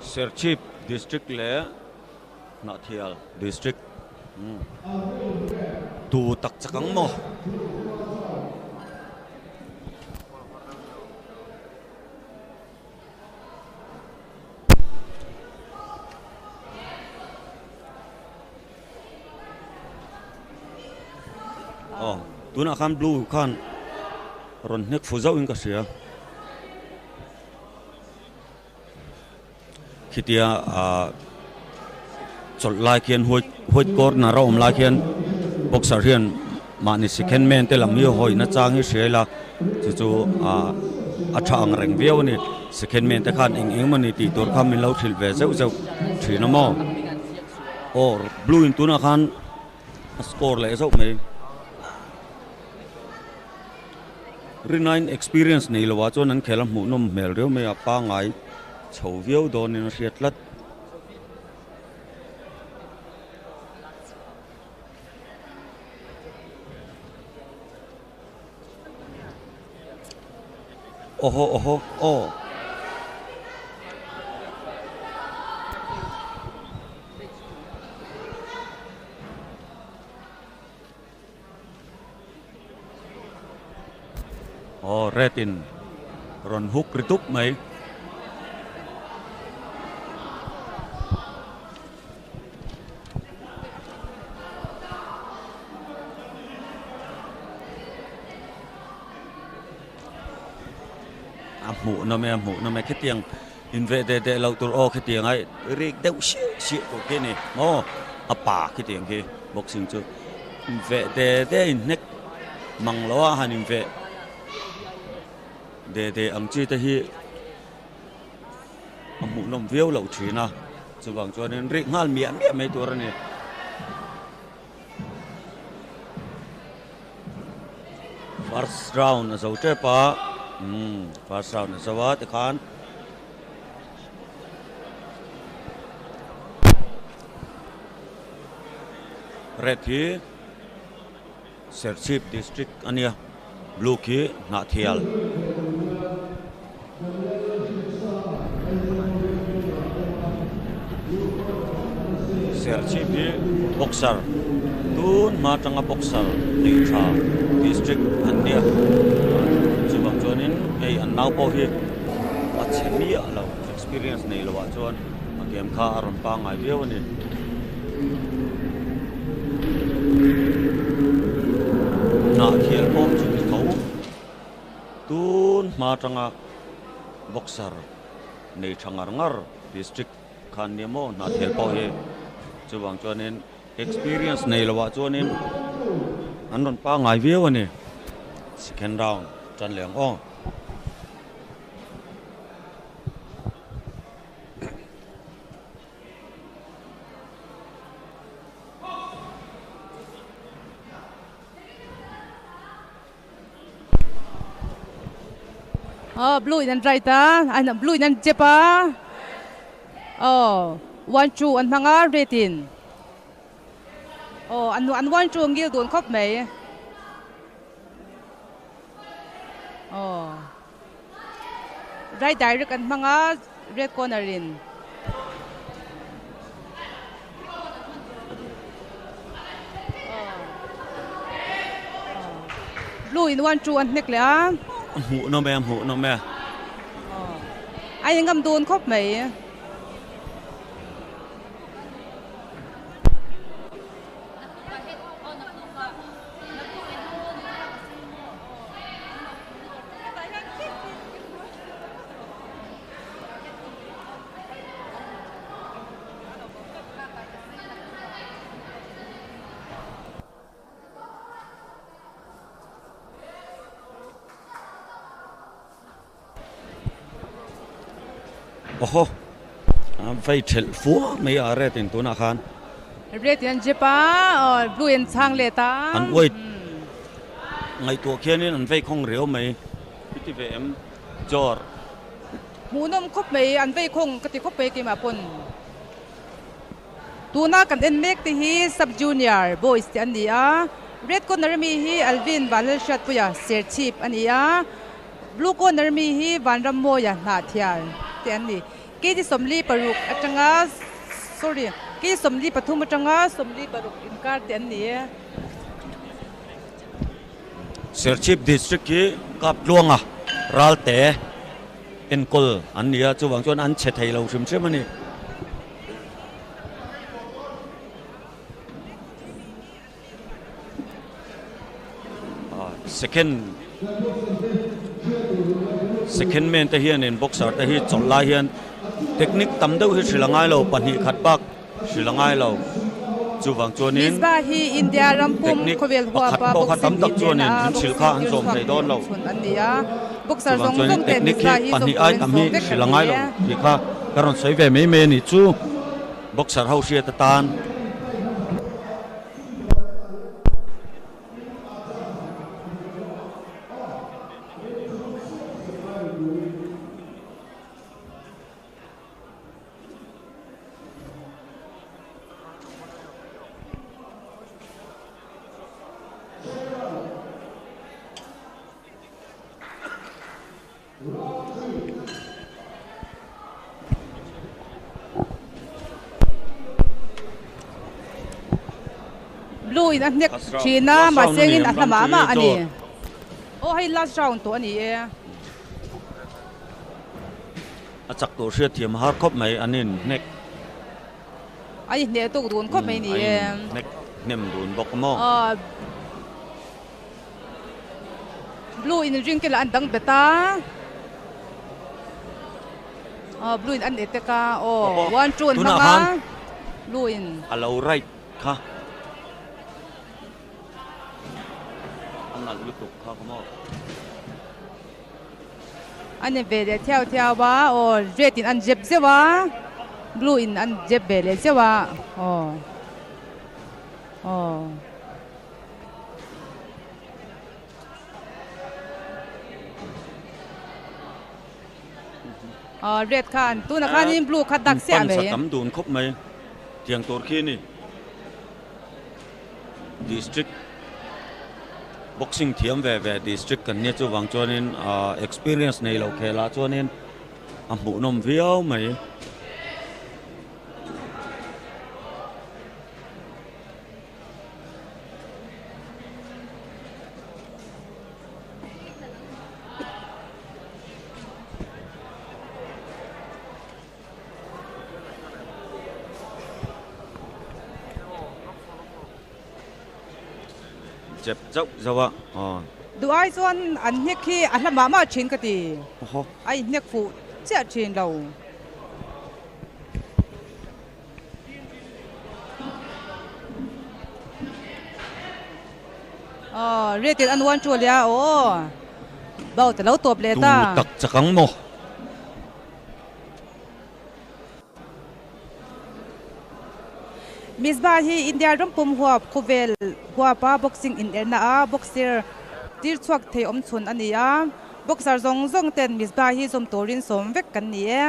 Serchhip District leh Hnahthial District tu tak chak ang maw? Aw tunah khan blue khan rawn hnek fu zauh in ka hria khitia ah chawlh lai khian white white corner a awm lai khian boxer hian mahni second man te lam hi hawi na chang hi hria ila chu chu ah a tha ang reng viau a ni second man te khan eng eng mawni tih tur kha min lo hrilh ve zeuh zeuh thin a maw. Aw blue in tunah khan a score leh zauh mai. Rinain experience nei lo ah chuan an khel a hmuh nawm hmel riau mai a pangai chho viau dawnin a hriat tlat. Awhaw awhaw aw. Aw red in rawn hook ri dup mai. A hmuh nawm e a hmuh nawm e khitiang inveh deh deh loh tur aw khitiang a rik deuh siah siah tur khi a ni maw a pa khitiang khi boxing chu inveh deh deh in hnek mang lo a han inveh deh deh ang chi te hi. A hmuhnawm viau loh thin a, chuvang chuanin rik nghal miah miah mai tur a ni. First round a zo tep a, umm first round a zo a tikhan red hi Serchhip district a nia, blue khi Hnahthial. Serchhip hi boxer tun hma atanga boxer nei tha district an nia, chuvang chuanin hei an nau pawh hi a chhe miah lo, experience nei lo ah chuan a game kha a rawn pangngai viau a ni. Hnahthial pawh chu ti tho tun hma atanga boxer nei tha ngar ngar district khan nia maw hnahthial pawh hi chuvang chuanin experience nei loh ah chuanin an rawn pangngai viau a ni second round tan leh ang aw. Oh, blue in an right a, an blue in an jab a. Oh, 1 2 an hmang a red in. Oh, an an 1 2 ngil dun khawp mai. Oh. Right direct an hmang a red corner in. Blue in 1 2 an hnek leh a. A hmuh nawm e a hmuh nawm e. A engam dun khawp mai. Awhaw a vei thelh fua mai a red in tunah khan. Red in an jep a, aw blue in an chhang let a. An weight ngaihtuah khianin an vei khawng riau mai. I ti ve em Jor? Hmuhnawm khawp mai, an vei khawng ka ti khawp mai keimah pawn. Tuna kan en mek te hi Sub Junior Boys te an ni a, Red Corner mi hi Alvin Vanlalhriatpuia Serchhip a ni a, Blue Corner mi hi Vanrammawia Hnahthial te an ni. Kg 46 atanga sorry kg 43 atanga 46 inkar te an ni e. Serchhip District hi Kaptluanga Ralte enkawl an ni a, chuvang chuan an chhe thei lo hrim hrim a ni. Second second man te hianin boxer te hi chawlh lai hian technique tam deuh hi hrilh a ngai lo pahnih khat bak hrilh a ngai lo chuvang chuanin Misbah hi India ram pum technique khawvel pakhat huapa pawh kha tam boxing tak in chuanin ena an hrilh boxing kha an tir zawm chhuak thei dawn thei lo awm chhun an ni a boxer chuvang zawng chuanin zawng ten technique hi Misbah hi zawm pahnih ai turin tam hi sawm vek hrilh an a ni ngai lo e. tih kha ka rawn sawi ve mai mai a ni chu. Boxer ho hriat atan. Blue in a hnek thin a mahse engin a hla mah mah a ni. Aw hei last round tawh a ni e. A chak tawh hriat thiam har khawp mai an in hnek. A in hnek tuk dun khawp mai a ni e. A in hnek hnem dun bawk maw. Blue in ring te lah an dang bet a aw blue in an attack a aw one two an hmang a blue in a lo right kha a nalh lutuk kha ka maw a ni ve leh thiau thiau a aw red in an zep zeuh a blue in an zep ve leh zeuh a aw aw. Aw red khan tunah khanin blue kha dak chiah mai. Pan sa tam dun khawp mai tiang tur khi a ni. District boxing thiam ve ve district kan nia chuvang chuanin experience nei lo khelah chuanin a hmuhnawm viau mai. Chep chauh zauh a aw. Duh ai chuan an hnek hi a hla mah mah thin ka ti. A inhnek fuh chiah thin lo. Aw red in an uan chu lia aw bau te lo tawp leh ta. Tu tak chak ang maw? Misbah hi India ram pum huap khawvel huapa boxing inerna a boxer tir chhuak thei awm chhun a ni a, boxer zawng zawng ten Misbah hi zawm turin sawm vek kan ni e.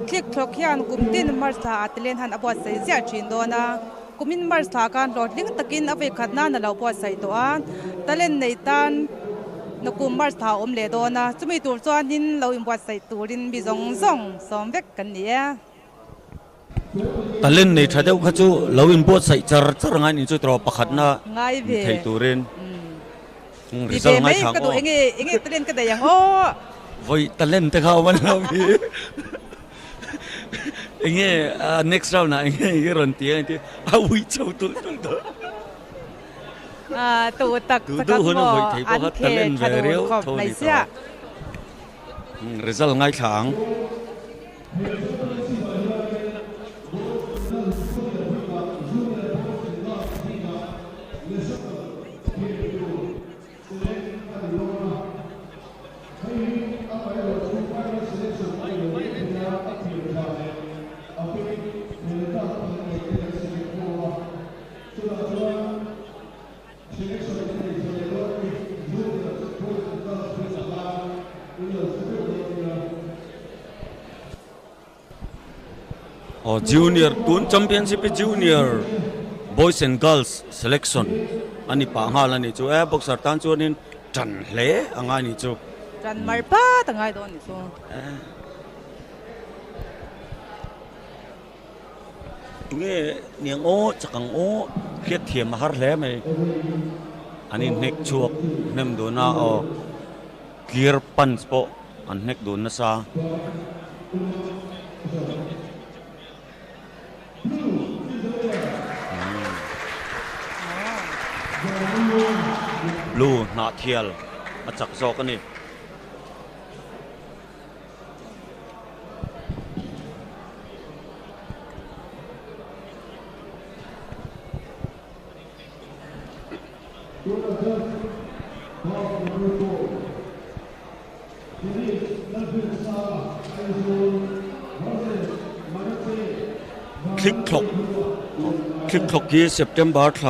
Thlik thlawk hian kum tin March thla ah te len han a buatsaih ziah thin dawn a, kumin March thla khan hlawhtling takin a vei khat nan a lo buatsaih tawh a, talent nei tan nakum March thla a awm leh dawn a, chumi tur chuanin lo inbuatsaih turin mi zawng zawng sawm vek kan ni e. Talent nei tha deuh kha chu lo inbuatsaih char char ngai nih chu tawh pakhatna ni thei turin result ngai thang aw. Enge talent ka daih ang aw. Vawi talent te kha awm a ni lo hi. Enge next round ah enge i rawn ti a engti a ui chho tulh tulh tawh. Tu tak Duh hun a vawi thei pawh kha talent ve riau tho a ni tawh. Result ngaithla ang. Aw junior tun championship hi junior boys and girls selection a ni pah nghal a nih chu e boxer tan chuanin tan hle a ngai nih chu. Tan mar pat a ngai dawn nih chu. Tunge niang aw chak ang aw hriat thiam a har hle mai an inhnek chhuak hnem dun a aw clear punch pawh an hnek dun nasa. Blue hnah thial a chak zawk a ni. Thlik thlawk thlik thlawk hi September thla.